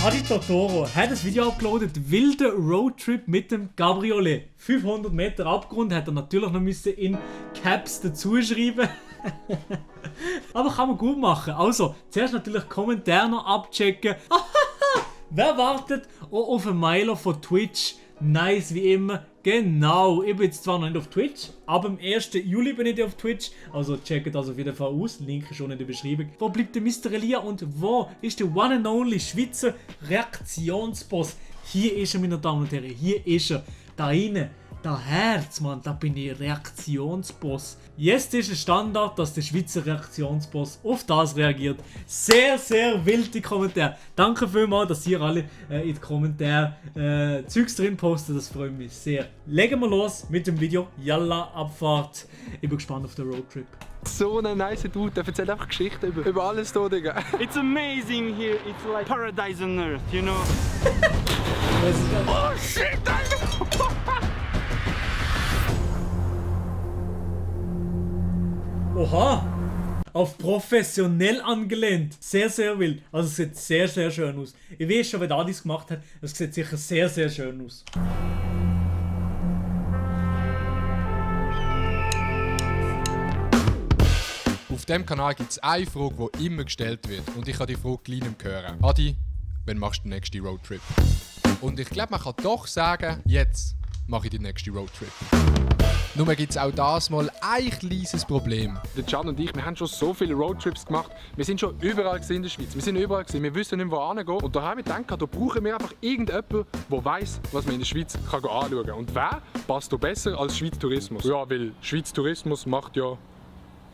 Adi Totoro hat ein Video abgeladen, wilder Roadtrip mit dem Cabriolet. 500 Meter Abgrund hat er natürlich noch in Caps dazu schreiben. Aber kann man gut machen. Also, zuerst natürlich Kommentare noch abchecken. Wer wartet auch auf einen Mailer von Twitch? Nice wie immer. Genau, ich bin jetzt zwar noch nicht auf Twitch, aber am 1. Juli bin ich auf Twitch. Also checkt das auf jeden Fall aus. Link ist schon in der Beschreibung. Wo bleibt der Mr. Elia und wo ist der one and only Schweizer Reaktionsboss? Hier ist er, meine Damen und Herren. Hier ist er. Da rein. Da Herz, Mann, da bin ich Reaktionsboss. Jetzt ist es Standard, dass der Schweizer Reaktionsboss auf das reagiert. Sehr, sehr wilde Kommentare. Danke vielmals, dass ihr alle in die Kommentare Zeugs drin postet. Das freut mich sehr. Legen wir los mit dem Video. Yalla, Abfahrt. Ich bin gespannt auf den Roadtrip. So ein nice Dude, der erzählt einfach Geschichten über alles hier, Digga. It's amazing here. It's like paradise on earth, you know? Oh shit, Alter! Oha! Auf professionell angelehnt. Sehr, sehr wild. Also es sieht sehr, sehr schön aus. Ich weiß schon, wer das gemacht hat. Es sieht sicher sehr, sehr schön aus. Auf diesem Kanal gibt es eine Frage, die immer gestellt wird. Und ich habe die Frage gleich nicht hören. Adi, wann machst du den nächsten Roadtrip? Und ich glaube, man kann doch sagen, jetzt mache ich den nächsten Roadtrip. Nur gibt es auch das mal ein kleines Problem. Der Can und ich, wir haben schon so viele Roadtrips gemacht. Wir sind schon überall in der Schweiz. Wir sind überall gewesen. Wir wissen nicht, wo hingehen. Und da haben wir gedacht, da brauchen wir einfach irgendjemanden, der weiss, was man in der Schweiz kann anschauen kann. Und wer passt da besser als Schweiz Tourismus? Ja, weil Schweiz Tourismus macht ja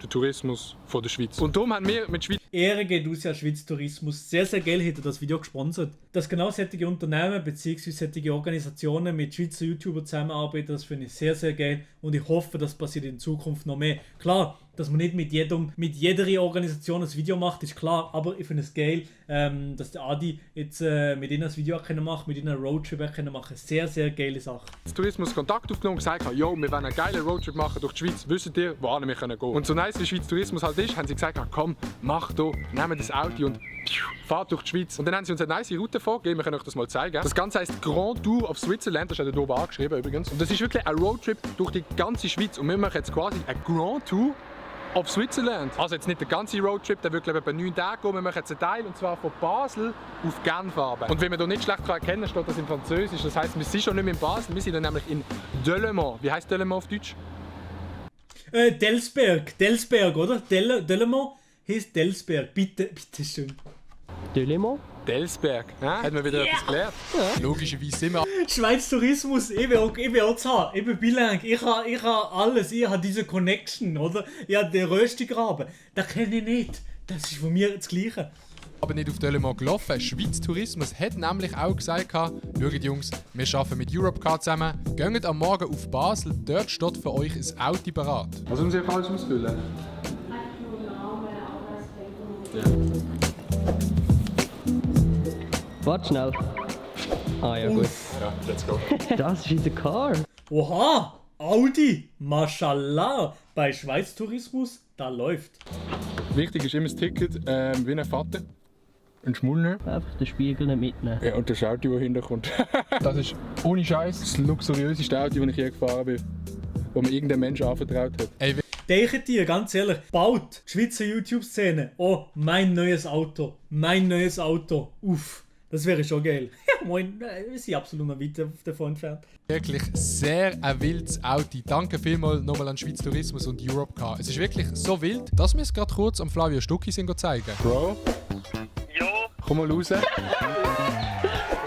den Tourismus von der Schweiz. Und darum haben wir mit Schweiz... Ehre geht aus ja Schweiz Tourismus. Sehr, sehr geil hat er das Video gesponsert. Dass genau solche Unternehmen bzw. solche Organisationen mit Schweizer YouTubern zusammenarbeiten, das finde ich sehr, sehr geil. Und ich hoffe, das passiert in Zukunft noch mehr. Klar, dass man nicht mit jeder Organisation ein Video macht, ist klar. Aber ich finde es geil, dass der Adi jetzt mit ihnen ein Video machen, mit ihnen einen Roadtrip machen. Sehr, sehr geile Sache. Tourismus Kontakt aufgenommen und gesagt, yo, wir wollen einen geilen Roadtrip machen durch die Schweiz. Wisst ihr, wo wir gehen können? Und so nice wie Schweiz Tourismus halt ist, haben sie gesagt, komm, mach doch, nehmen das Auto und fahrt durch die Schweiz. Und dann haben sie uns eine nice Route vorgegeben, wir können euch das mal zeigen. Das Ganze heisst Grand Tour of Switzerland, das ist ja hier angeschrieben übrigens. Und das ist wirklich ein Roadtrip durch die ganze Schweiz. Und wir machen jetzt quasi eine Grand Tour of Switzerland. Also jetzt nicht der ganze Roadtrip, der wird glaube ich etwa 9 Tage gehen. Wir machen jetzt einen Teil, und zwar von Basel auf Genf runter. Und wenn man hier nicht schlecht erkennen kann, steht das in Französisch. Das heisst, wir sind schon nicht mehr in Basel, wir sind dann nämlich in Delemont. Wie heisst Delemont auf Deutsch? Delsberg, oder? Delemont heißt Delsberg. Bitte schön. Delemont? Delsberg. Hat man wieder etwas gelernt? Ja. Logischerweise sind wir... Schweiz Tourismus, ich will auch zahlen. Ich bin bilang. Ich habe alles. Ich habe diese Connection, oder? Ich habe den Röstigraben. Das kenne ich nicht. Das ist von mir das Gleiche. Aber nicht auf Delemont gelaufen. Schweiz Tourismus hat nämlich auch gesagt, schaut Jungs, wir arbeiten mit Europcar zusammen. Geht am Morgen auf Basel, dort steht für euch ein Auto parat. Was muss ich alles ausfüllen? Ja. Warte schnell. Ah ja, gut. Ja, let's go. Das ist unser Car. Oha! Audi! Mashallah! Bei Schweiz Tourismus, da läuft. Wichtig ist immer das Ticket, wie ein Vater. Ein Schmull. Einfach den Spiegel nicht mitnehmen. Ja, und das Auto, das hinterkommt. Das ist ohne Scheiß das luxuriöseste Auto, das ich je gefahren bin. Das mir irgendein Mensch anvertraut hat. Ey, Denkt ihr, ganz ehrlich, baut die Schweizer YouTube-Szene. Oh, mein neues Auto. Uff. Das wäre schon geil. Ja, moin, wir sind absolut noch weit davon entfernt. wirklich sehr ein wildes Auto. Danke vielmals nochmal an Schweiz Tourismus und Europcar. Es ist wirklich so wild, dass wir es gerade kurz am Flavio Stucki zeigen. Bro? Jo. Komm mal raus. Was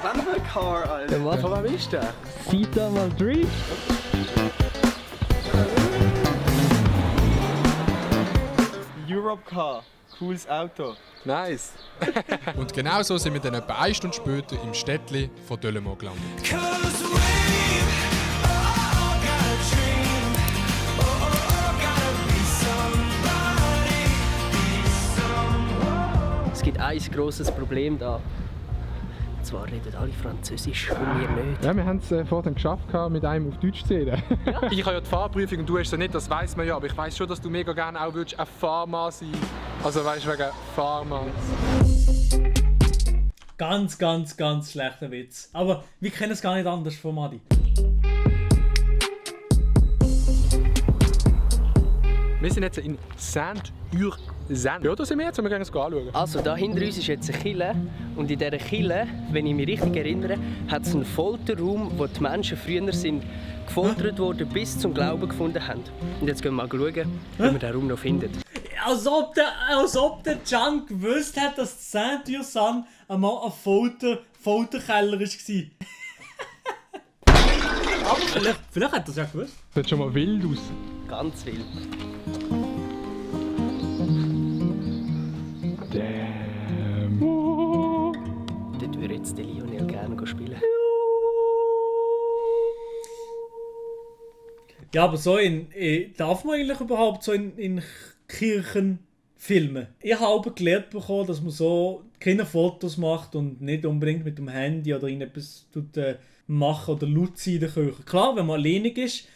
haben wir für ein Car, Alter? Ja, was? Von wem ist der? Sieht da mal drin. Europcar. Cooles Auto. Nice. Und genau so sind wir dann etwa 1 Stunde später im Städtli von Delemont gelandet. Es gibt ein grosses Problem da. Und zwar reden alle Französisch und wir nicht. Ja, wir haben es vorhin geschafft, mit einem auf Deutsch zu reden. Ja. Ich habe ja die Fahrprüfung und du hast es nicht, das weiss man ja. Aber ich weiss schon, dass du mega gerne auch ein Fahrmann sein würdest. Also weißt du, wegen Fahrmann. Ganz, ganz, ganz schlechter Witz. Aber wir kennen es gar nicht anders von Madi. Wir sind jetzt in Saint-Ursanne. Ja, da sind wir jetzt, wir gehen es anschauen. Also, da hinter uns ist jetzt eine Kille. Und in dieser Kille, wenn ich mich richtig erinnere, hat es einen Folterraum, wo die Menschen früher sind gefoltert wurden, bis zum Glauben gefunden haben. Und jetzt gehen wir mal schauen, ob wir den Raum noch finden. Als ob der Can gewusst hat, dass Saint-Ursanne einmal ein Folterkeller war. Aber vielleicht hat er es ja gewusst. Das sieht schon mal wild aus. Ganz wild. Damn. Dort würde jetzt der Lionel gerne spielen. Ja, aber so darf man eigentlich überhaupt so in Kirchen filmen? Ich habe auch gelernt bekommen, dass man so keine Fotos macht und nicht unbedingt mit dem Handy oder irgendetwas machen oder laut sein in der Kirche. Klar, wenn man alleinig ist,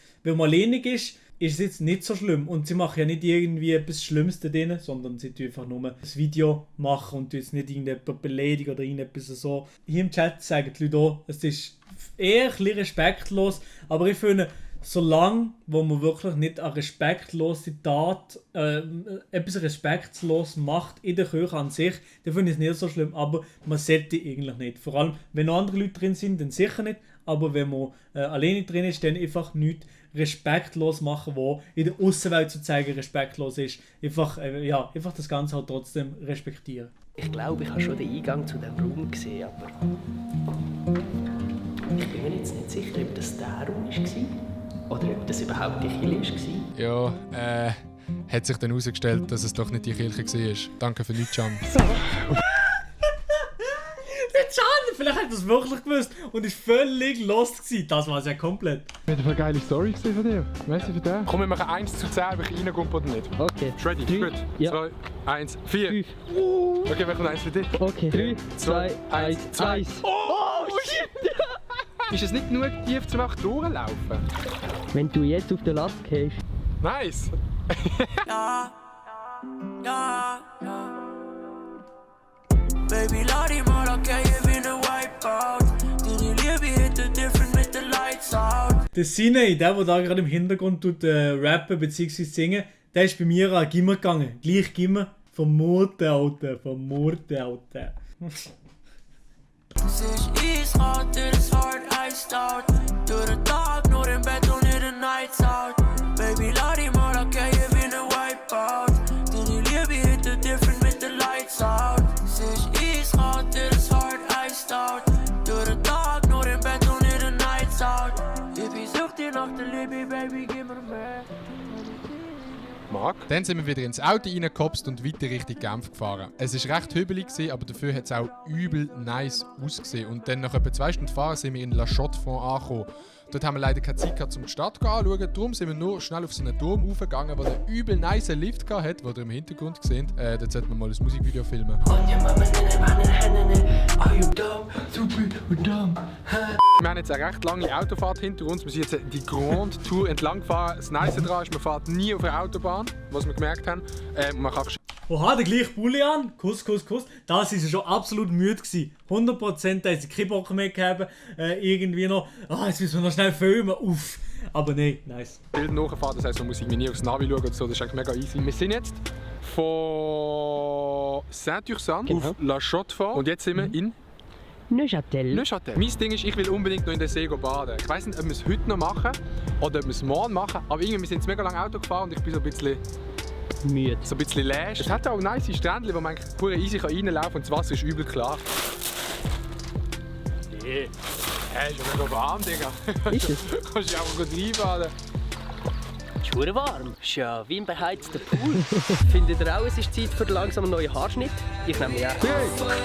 ist es jetzt nicht so schlimm. Und sie machen ja nicht irgendwie etwas Schlimmes da drin, sondern sie tun einfach nur ein Video machen und jetzt nicht irgendjemand beleidigen oder irgendetwas so. Hier im Chat sagen die Leute auch, es ist eher ein bisschen respektlos, aber ich finde, solange wo man wirklich nicht eine respektlose Tat, etwas respektlos macht in der Kirche an sich, dann finde ich es nicht so schlimm, aber man sollte eigentlich nicht. Vor allem, wenn noch andere Leute drin sind, dann sicher nicht, aber wenn man alleine drin ist, dann einfach nichts respektlos machen, was in der Aussenwelt sozusagen respektlos ist. Einfach das Ganze halt trotzdem respektieren. Ich glaube, ich habe schon den Eingang zu diesem Raum gesehen, aber ich bin mir jetzt nicht sicher, ob das der Raum war oder ob das überhaupt die Kirche war. Ja, hat sich dann herausgestellt, dass es doch nicht die Kirche war. Danke für nichts, Can. Der Can, vielleicht hat er es wirklich gewusst und ist völlig lost gewesen. Das war es ja komplett. Wir haben eine geile Story gesehen von dir. Merci für den. Komm, wir machen 1 zu 10, ob ich reinkomme oder nicht. Okay. Ready? 3, Gut. ja. 2, 1, 4. 5. Okay, wir kommen 1 für dich. Okay. 3, 2, 1, 1. Oh, shit! Ist es nicht genug tief zum auch durchlaufen? Wenn du jetzt auf den Last gehst. Nice! Baby, laat die maar, dan kan je winnen wipeout. Die Liebe hit different mit den Lights out. Der Sinei, der da gerade im Hintergrund rappen bzw. singen, der ist bei mir an Gimmer gegangen. Gleich Gimmer. Vermurte Alter. Ze is ijskoud, dit is hard iced out. Door de dag, nur in bed, wanneer de nights out. Baby, laat die maar, dan kan je winnen wipeout. Die Liebe hit different mit den Lights out. Ze is ijskoud, dit is hard iced out. Door de dag, nur in bed, wanneer de nights out. Baby, zoekt die nach der Liebe, baby, gib mir mehr. Marc? Dann sind wir wieder ins Auto reingekopst und weiter Richtung Genf gefahren. Es war recht hügelig, aber dafür hat es auch übel nice ausgesehen. Und dann nach etwa 2 Stunden Fahren sind wir in La Chaux-de-Fonds angekommen. Dort haben wir leider keine Zeit gehabt, um die Stadt anzuschauen. Darum sind wir nur schnell auf so einen Turm raufgegangen, der einen übel nice Lift hatte, den ihr im Hintergrund seht. Dort sollten wir mal ein Musikvideo filmen. Wir haben jetzt eine recht lange Autofahrt hinter uns. Wir sind jetzt die Grande Tour entlang gefahren. Das Nice daran ist, man fährt nie auf der Autobahn, was wir gemerkt haben. Man kann Oha, der gleiche Bulli an. Kuss. Da war sie schon absolut müde gewesen. 100% da sie keinen Bock mehr gehabt. Irgendwie noch, jetzt müssen wir noch schnell filmen. Uff. Aber nein, nice. Bild nachfahren, das heisst, man muss irgendwie nie aufs Navi schauen oder so. Das ist eigentlich mega easy. Wir sind jetzt von Saint-Ursanne auf La Chaux-de-Fonds und jetzt sind wir in Neuchâtel. Mein Ding ist, ich will unbedingt noch in den See baden. Ich weiss nicht, ob wir es heute noch machen oder ob wir es morgen machen. Aber irgendwie, wir sind jetzt mega lange Auto gefahren und ich bin so ein bisschen müde. So ein bisschen läsch. Es hat auch nice Strändchen, wo man eigentlich pur easy reinlaufen kann und das Wasser ist übel klar. Nee, ist ja mega warm, Digga. Ist es? Kannst du einfach gut reinbaden. Es ist verdammt warm. Es ist ja wie ein beheizter Pool. Findet ihr auch, es ist Zeit für langsam einen neuen Haarschnitt? Ich nehme ja. 3, 2, 1,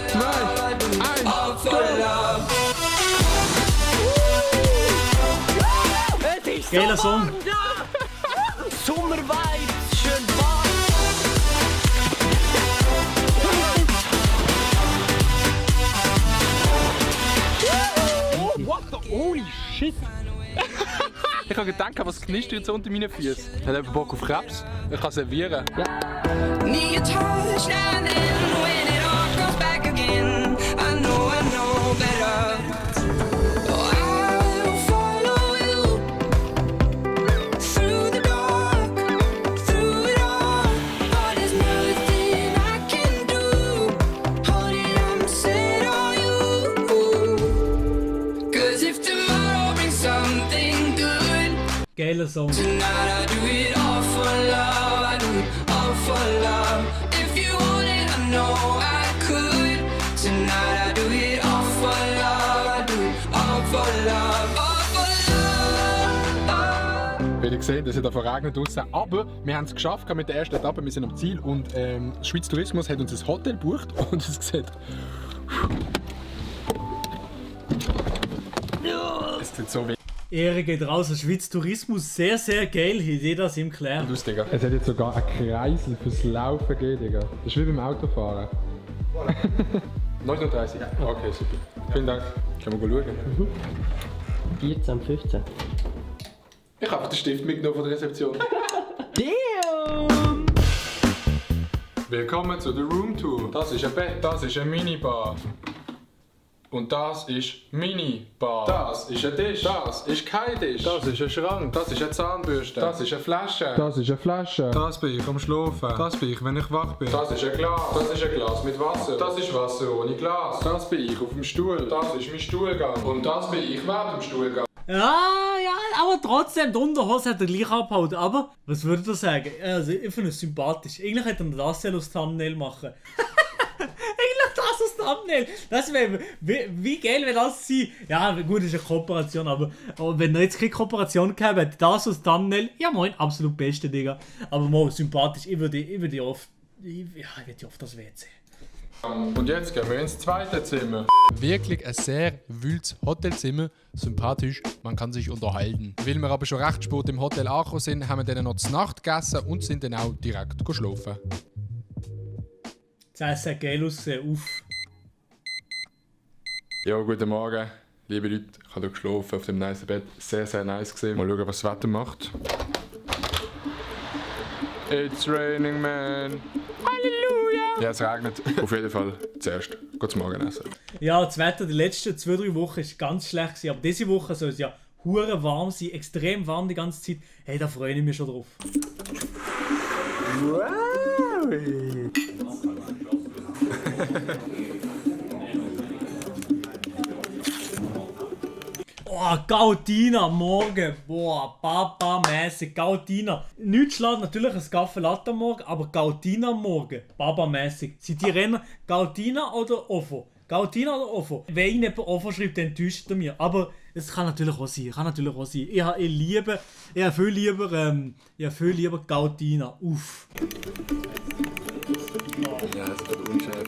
Es ist Geiler so Song. warm da! Sommervibes, schön warm. What the holy shit! Ich habe gedacht, was knistert jetzt unter meinen Füßen. Ich habe Bock auf Krebs. Ich kann servieren. Need your touch now and then when it all comes back again. I know Geiler Song. Tonight I do it all for love, I do it all for love. If you want it, I know I could. Tonight I do it all for love, I do it all for love, all for love. Wie ihr seht, es hat verregnet draussen, aber wir haben es geschafft mit der ersten Etappe, wir sind am Ziel und Schweiz Tourismus hat uns ein Hotel gebucht und es sieht... Es sieht so Ehre geht raus, der Schweiz Tourismus, sehr, sehr geil, Idee das im Klär. aus, Digga. Es hat jetzt sogar einen Kreisel fürs Laufen gegeben, Digga. Das ist wie beim Autofahren. 39? Ja. Okay, super. Vielen Dank. Können wir schauen? 14, 15. Ich habe den Stift mitgenommen von der Rezeption. Damn! Willkommen zu der Room Tour. Das ist ein Bett, das ist eine Minibar. Und das ist Minibar. Das ist ein Tisch. Das ist kein Tisch. Das ist ein Schrank. Das ist eine Zahnbürste. Das ist eine Flasche. Das ist eine Flasche. Das bin ich am Schlafen. Das bin ich, wenn ich wach bin. Das ist ein Glas. Das ist ein Glas mit Wasser. Das ist Wasser ohne Glas. Das bin ich auf dem Stuhl. Das ist mein Stuhlgang. Und das bin ich während dem Stuhlgang. Ja, aber trotzdem, die Unterhose hat er gleich abgehauen. Aber, was würdet ihr sagen? Also, ich finde es sympathisch. Eigentlich hätte er das ja als Thumbnail machen. Eigentlich das als Thumbnail. Das wäre, wie geil wäre das sein? Ja, gut, das ist eine Kooperation, aber wenn er jetzt keine Kooperation gehabt hätte, das als Thumbnail, ja moin, absolut beste, Digga. Aber mal sympathisch, ich würde oft das WC. Und jetzt gehen wir ins zweite Zimmer. Wirklich ein sehr wildes Hotelzimmer. Sympathisch, man kann sich unterhalten. Weil wir aber schon recht spät im Hotel angekommen sind, haben wir dann noch zur Nacht gegessen und sind dann auch direkt geschlafen. Das sah geil aussehen, uff. Ja, guten Morgen, liebe Leute. Ich habe hier geschlafen auf dem nice Bett. Sehr, sehr nice gesehen. Mal schauen, was das Wetter macht. It's raining, man. Halleluja! Ja, es regnet. Auf jeden Fall zuerst gutes Morgenessen. Ja, das Wetter die letzten 2-3 Wochen war ganz schlecht gewesen, aber diese Woche soll es ja hure warm sein, extrem warm die ganze Zeit. Hey, da freue ich mich schon drauf. Oh, Gautina morgen. Boah, Baba-mäßig. Gautina. Nichts schlägt natürlich ein Kaffee Latte am Morgen, aber Gautina am Morgen. Baba-mäßig. Sind die Renner Gautina oder Ofo? Gautina oder Ofo? Wenn ich nicht Ofo schreibt, dann enttäuscht er mich. Aber es kann natürlich auch sein. Ich habe viel lieber Gautina. Uff. Ja, es wird unschärf.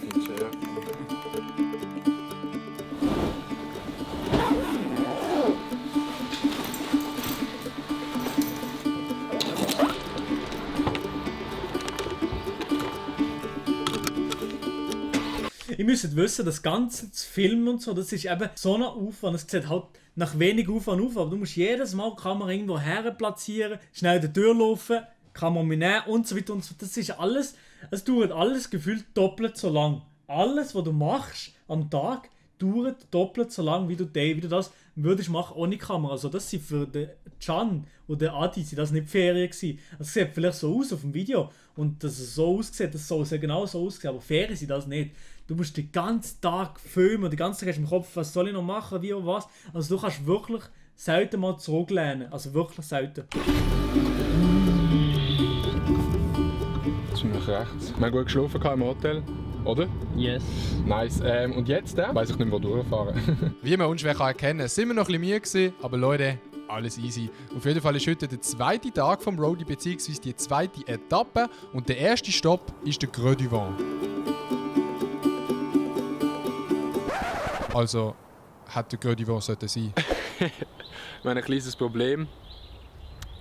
Ihr müsst wissen, das Ganze zu filmen und so, das ist eben so ein Aufwand. Es sieht halt nach wenig Aufwand auf, aber du musst jedes Mal die Kamera irgendwo her platzieren, schnell die Tür laufen, Kamera mitnehmen und so weiter und so. Das ist alles, es dauert alles gefühlt doppelt so lang. Alles, was du machst am Tag, dauert doppelt so lang, wie du das würdest machen ohne Kamera. Also das sind für den Can und den Adi sind das nicht Ferien gewesen. Es sieht vielleicht so aus auf dem Video und dass es so aussieht, das soll genau so aussehen, aber Ferien sind das nicht. Du musst den ganzen Tag filmen, den ganzen Tag hast du im Kopf, was soll ich noch machen, wie und was. Also du kannst wirklich selten mal zurücklehnen, also wirklich selten. Ziemlich rechts. Wir haben gut geschlafen im Hotel, oder? Yes. Nice. Und jetzt weiss ich nicht mehr, wo durchfahren. Wie man unschwer erkennen kann, sind wir noch ein bisschen müde gewesen, aber Leute, alles easy. Auf jeden Fall ist heute der zweite Tag vom Roadie bzw. die zweite Etappe und der erste Stopp ist der Creux du Vent. Also, hätte der Creux du Vent sollte sein. Wir haben ein kleines Problem.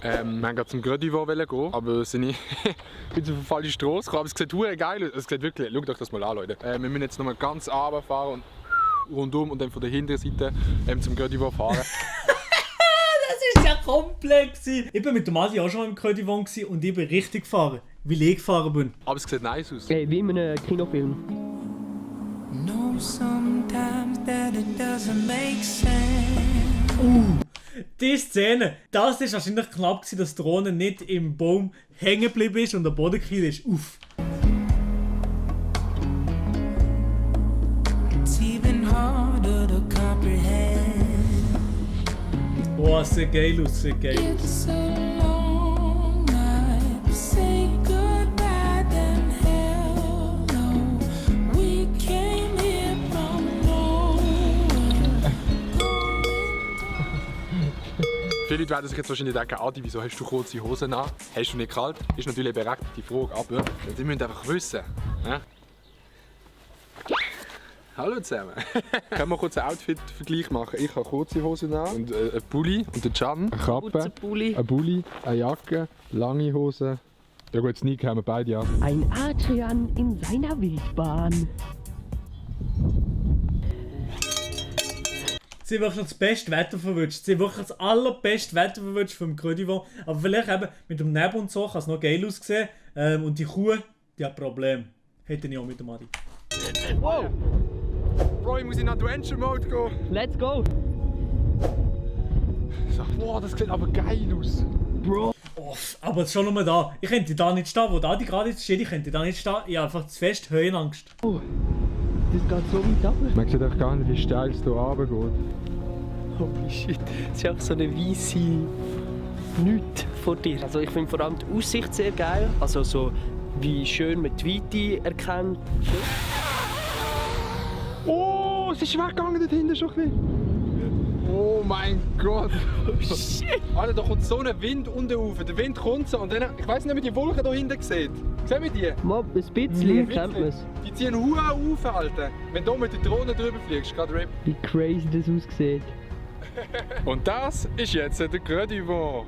Wir wollten gerade zum Creux du Vent gehen, aber sind nicht auf die falsche Straße gekommen. Aber es sieht verdammt geil aus. Es sieht wirklich, schaut euch das mal an, Leute. Wir müssen jetzt nochmal ganz runter fahren und rundum und dann von der hinteren Seite zum Creux du Vent fahren. Das war ja komplex. Ich war mit dem Adi auch schon im Creux du Vent und ich bin richtig gefahren, weil ich gefahren bin. Aber es sieht nice aus. Hey, wie in einem Kinofilm. Know sometimes that it doesn't make sense. Die Szene, das war wahrscheinlich knapp gewesen, dass die Drohne nicht im Baum hängen geblieben ist und der Boden gekillt ist. Uff. It's even harder to comprehend. Boah, sieht geil aus, sieht geil aus. It's a long night. Say goodbye, then hello. We came here from nowhere. Viele Leute werden sich jetzt wahrscheinlich denken, Adi, wieso hast du kurze Hosen an? Hast du nicht kalt? Ist natürlich eine berechtigte Frage, aber die müssen einfach wissen. Ja? Hallo zusammen. Können wir kurz einen Outfit-Vergleich machen? Ich habe kurze Hosen an und einen Pulli und den Can, eine Kappe, ein Bulli, eine Jacke, lange Hosen. Ja gut, Sneaker haben wir beide an. Ein Adrian in seiner Wildbahn. Sie haben wirklich das beste Wetter verwünscht. Sie haben wirklich das allerbeste Wetter verwünscht vom Credivan. Aber vielleicht eben mit dem Nebel und so kann es noch geil aussehen. Und die Kuh, die hat Probleme. Hätte ich auch mit dem Adi. Wow, Bro, ich muss in Adventure Mode gehen. let's go. So. Boah, das sieht aber geil aus. Oh, aber schon nur da. Ich könnte da nicht stehen, wo Adi gerade jetzt steht. Ich könnte da nicht stehen. Ich habe einfach zu fest Höhenangst. Das geht so weit runter. Man sieht auch gar nicht, wie steil es hier runtergeht. Holy shit, es ist auch so eine weisse Nichts vor dir. Also ich finde vor allem die Aussicht sehr geil. Also so wie schön man die Weite erkennt. Oh, es ist weggegangen dort hinten schon ein bisschen. Oh mein Gott. Oh shit. Alter, da kommt so ein Wind unten rauf. Der Wind kommt so und dann, ich weiss nicht, ob ihr die Wolken da hinten seht. Sehen wir die? Mal ein bisschen erkennt man es. Die ziehen Huren auf, Alter. Wenn du mit der Drohne drüber fliegst, gerade RIP. Wie crazy das aussieht. Und das ist jetzt der Credivan.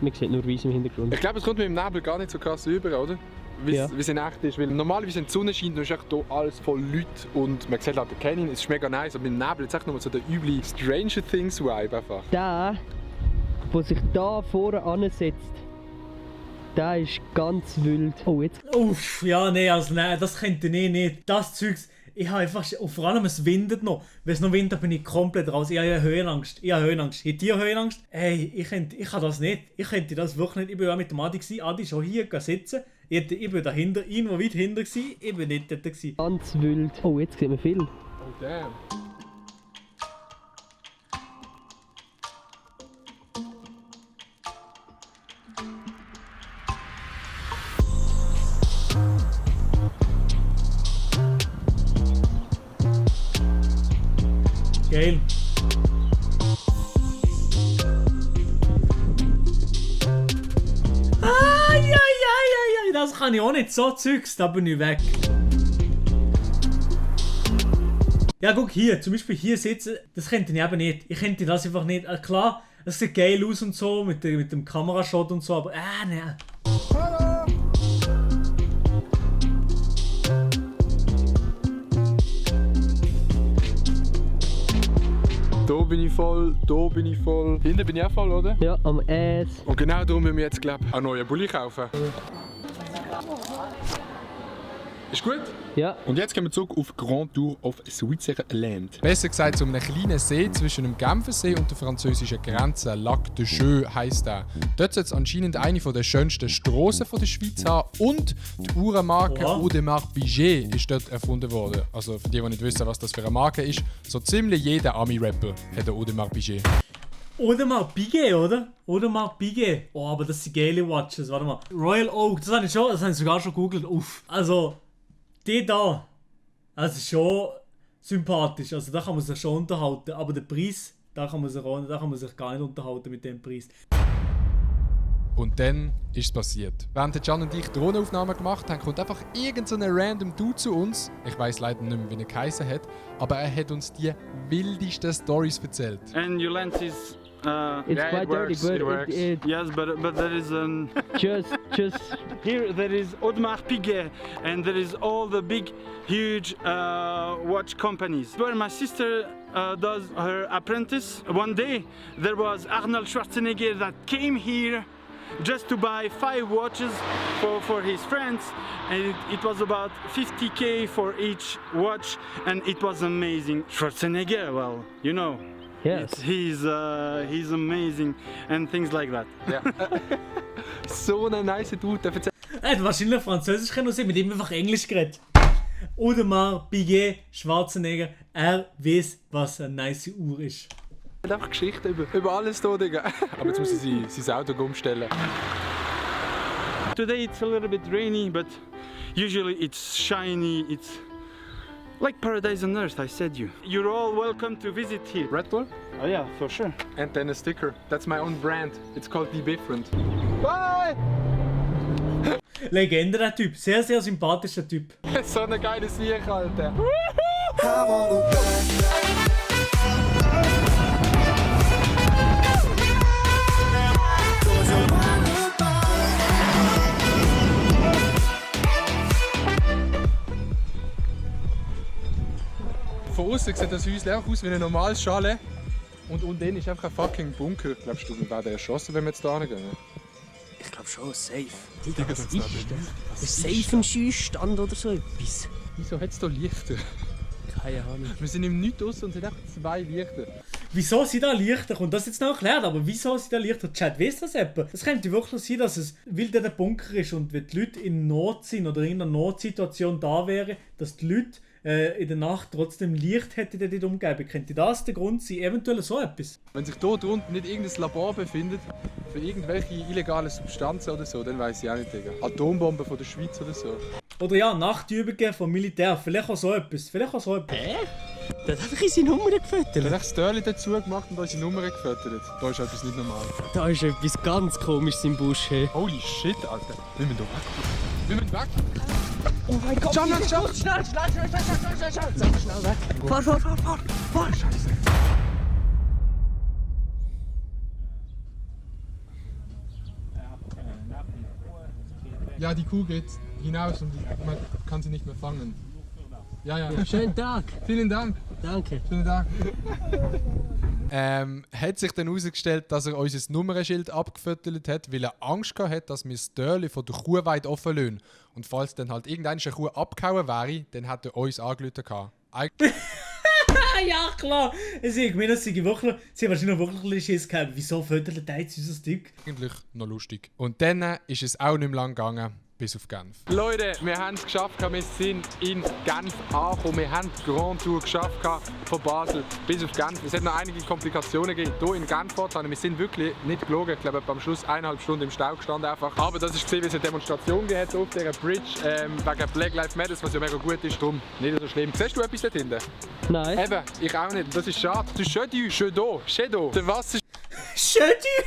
Man sieht nur weiß im Hintergrund. Ich glaube, es kommt mit dem Nebel gar nicht so krass rüber, oder? Wie Ja. es in echt ist. Weil normalerweise, wenn die Sonne scheint, dann ist echt hier alles voll Leute. Und man sieht halt den Canyon, es ist mega nice. Aber mit dem Nebel ist echt nochmal so der üble Stranger Things Vibe einfach. Der, der sich da vorne ansetzt, der ist ganz wild. Oh, jetzt. Uff, ja, nee, also nein, das könnte ich nicht. Das Zeugs, ich habe einfach, und vor allem es windet noch. Wenn es noch windet, bin ich komplett raus. Ich habe Höhenangst. Ich habe Höhenangst. Habt ihr Höhenangst? Ey, ich kann das nicht. Ich könnte das wirklich nicht. Ich war auch mit dem Adi gewesen. Adi schon hier sitzen. Ich bin dahinter, irgendwo weit hinter gewesen. Ich bin nicht dort gewesen. Ganz wild. Oh, jetzt sieht man viel. Oh damn. Geil. Das kann ich auch nicht. So Zeugs, da bin ich weg. Ja, guck hier, zum Beispiel hier sitzen, das könnte ich eben nicht. Ich könnte das einfach nicht. Klar, es sieht geil aus und so, mit dem Kamerashot und so, aber ne. Da bin ich voll, da bin ich voll. Hinten bin ich auch voll, oder? Ja, am Ass. Und genau darum müssen wir jetzt, glaube ich, einen neuen Bulli kaufen. Ist gut? Ja. Und jetzt gehen wir zurück auf Grand Tour of Switzerland. Besser gesagt, zu einem kleinen See zwischen dem Genfersee und der französischen Grenze. Lac de Jeux heisst er. Dort soll es anscheinend eine der schönsten Strassen der Schweiz haben. Und die Uhrenmarke Oha. Audemars Piguet ist dort erfunden worden. Also für die nicht wissen, was das für eine Marke ist, so ziemlich jeder Ami-Rapper hat eine Audemars Piguet. Audemars Piguet, oder? Audemars Piguet. Oh, aber das sind geile Watches. Warte mal. Royal Oak, das habe ich sogar schon gegoogelt. Uff. Also, die da. Das ist schon sympathisch. Also, da kann man sich schon unterhalten. Aber der Preis, da kann man sich gar nicht unterhalten mit dem Preis. Und dann ist es passiert. Während Can und ich Drohnenaufnahmen gemacht haben, kommt einfach irgend so ein random Dude zu uns. Ich weiss leider nicht mehr, wie er geheißen hat. Aber er hat uns die wildesten Stories erzählt. And your lens is It's Yeah, quite it works, dirty, it but works. yes, but there is an just here there is Audemars Piguet, and there is all the big, huge watch companies. Where my sister does her apprentice. One day there was Arnold Schwarzenegger that came here just to buy 5 watches for his friends, and it was about 50K for each watch, and it was amazing. Schwarzenegger, well, you know. yes. He's amazing and things like that. So ein nice Dude, der erzählt. Er hat wahrscheinlich Französisch können sein, mit ihm einfach Englisch geredet. Audemars Piguet, Schwarzenegger, er weiß, was eine nice Uhr ist. hat einfach Geschichten über alles hier, Digga. Aber jetzt muss ich sein Auto umstellen. Today it's a little bit rainy, but usually it's shiny. It's like paradise on earth, I said you. You're all welcome to visit here. Red Bull? Oh yeah, for sure. And then a sticker. That's my own brand. It's called Be Different. Bye! Legende, der Typ. Sehr, sehr sympathischer Typ. So ein geiles Lied, Alter. Von außen sieht das Häuschen auch aus wie ein normales Chalet. Und unten ist einfach ein fucking Bunker. Glaubst du, wir werden erschossen, wenn wir jetzt da hingehen? Ich glaube schon, safe. Digga, was ist das? Ist safe ein Schießstand oder so etwas? Wieso hat es hier Lichter? Keine Ahnung. Wir sind im Nichts aus und es hat einfach 2 Lichter. Wieso sind da Lichter? Kommt das jetzt noch erklärt, aber wieso sind da Lichter? Chat, weiss das jemand? Das könnte wirklich sein, dass es, weil der Bunker ist und wenn die Leute in Not sind oder in einer Notsituation da wären, dass die Leute in der Nacht trotzdem Licht hätten in der Umgebung. Könnte das der Grund sein? Eventuell so etwas? Wenn sich dort unten nicht irgendein Labor befindet für irgendwelche illegale Substanzen oder so, dann weiss ich auch nicht, Digga. Atombomben von der Schweiz oder so. Oder ja, Nachtübungen vom Militär. Vielleicht auch so etwas. Der hat doch unsere Nummer Er gefüttert. hat das Störli dazu gemacht und unsere Nummer gefüttert. Da ist etwas nicht normal. Da ist etwas ganz Komisches im Busch. Hey. Holy shit, Alter. Wir müssen da weg. Wir müssen weg. Oh mein Gott! Schnell weg! Schnell weg! Fahr! Scheiße. Ja, die Kuh geht hinaus und man kann sie nicht mehr fangen. Ja. Schönen Tag! Vielen Dank. Danke! Vielen Dank. Hat sich dann herausgestellt, dass er unser Nummernschild abgefüttert hat, weil er Angst gehabt hat, dass wir das Türchen von der Kuhweide offen lassen. Und falls dann halt irgendeine Kuh abgehauen wäre, dann hätte er uns angerufen gehabt. Ja, klar! Ich meine, sie haben wahrscheinlich wirklich ein bisschen Schiss gehabt. Wieso fördert der jetzt unser Stück? Eigentlich noch lustig. Und dann ist es auch nicht mehr lang gegangen, bis auf Genf. Leute, wir haben es geschafft. Wir sind in Genf angekommen. Wir haben die Grand Tour geschafft von Basel bis auf Genf. Es hat noch einige Komplikationen gegeben. Hier in Genf wir sind wirklich nicht gelogen. Ich glaube, am Schluss 1,5 Stunden im Stau gestanden einfach. Aber das ist gesehen, wie es eine Demonstration gegeben auf dieser Bridge wegen Black Lives Matter, was ja mega gut ist. Darum nicht so schlimm. Siehst du etwas dort hinten? Nein! Eben, ich auch nicht. Das ist schade. Du Chedou. Der Wasser. Schödi!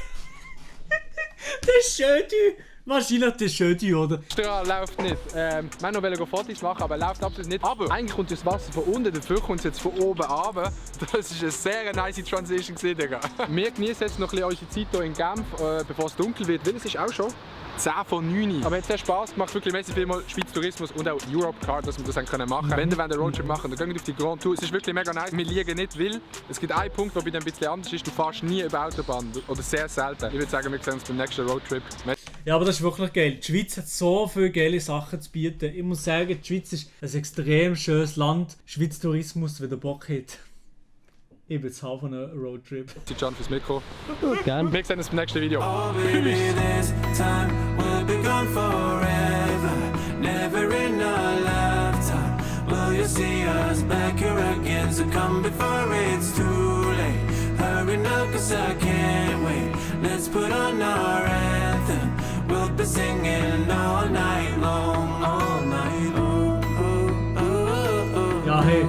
Der Schödi! Wahrscheinlich der Schödi, oder? Der läuft nicht. Wir wollten noch Fotos machen, aber er läuft absolut nicht. Aber eigentlich kommt das Wasser von unten, dafür kommt es jetzt von oben runter. Das ist eine sehr nice Transition gewesen, Digga. Wir genießen jetzt noch ein bisschen unsere Zeit hier in Genf, bevor es dunkel wird, weil es ist auch schon 10 von 9. Aber es hat sehr Spass gemacht, wirklich mäßig viel mal Schweiz Tourismus und auch Europcar, dass wir das machen können. Wenn wir den Roadtrip machen, dann gehen wir auf die Grand Tour. Es ist wirklich mega nice. Wir liegen nicht, weil es gibt einen Punkt, der bei dem ein bisschen anders ist. Du fährst nie über Autobahn oder sehr selten. Ich würde sagen, wir sehen uns beim nächsten Roadtrip. Ja, aber das ist wirklich geil. Die Schweiz hat so viele geile Sachen zu bieten. Ich muss sagen, die Schweiz ist ein extrem schönes Land. Schweiz Tourismus, wenn der Bock hat. Ich bin jetzt von einem Roadtrip. Danke, Can, fürs Mikro. Gern. Wir sehen uns beim nächsten Video. Oh baby, this time will be gone forever. Never in our lifetime will you see us back here again. So come before it's too late. Hurry now, 'cause I can't wait. Let's put on our anthem. We'll be singing all night long, all night. Ja, hey.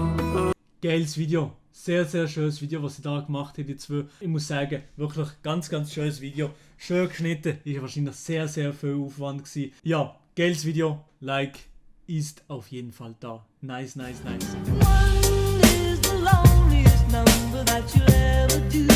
Geiles Video. Sehr, sehr schönes Video, was sie da gemacht haben, die zwei. Ich muss sagen, wirklich ganz, ganz schönes Video. Schön geschnitten. Ist wahrscheinlich sehr, sehr viel Aufwand gewesen. Ja, geiles Video. Like ist auf jeden Fall da. Nice. One is the loneliest number that you'll ever do.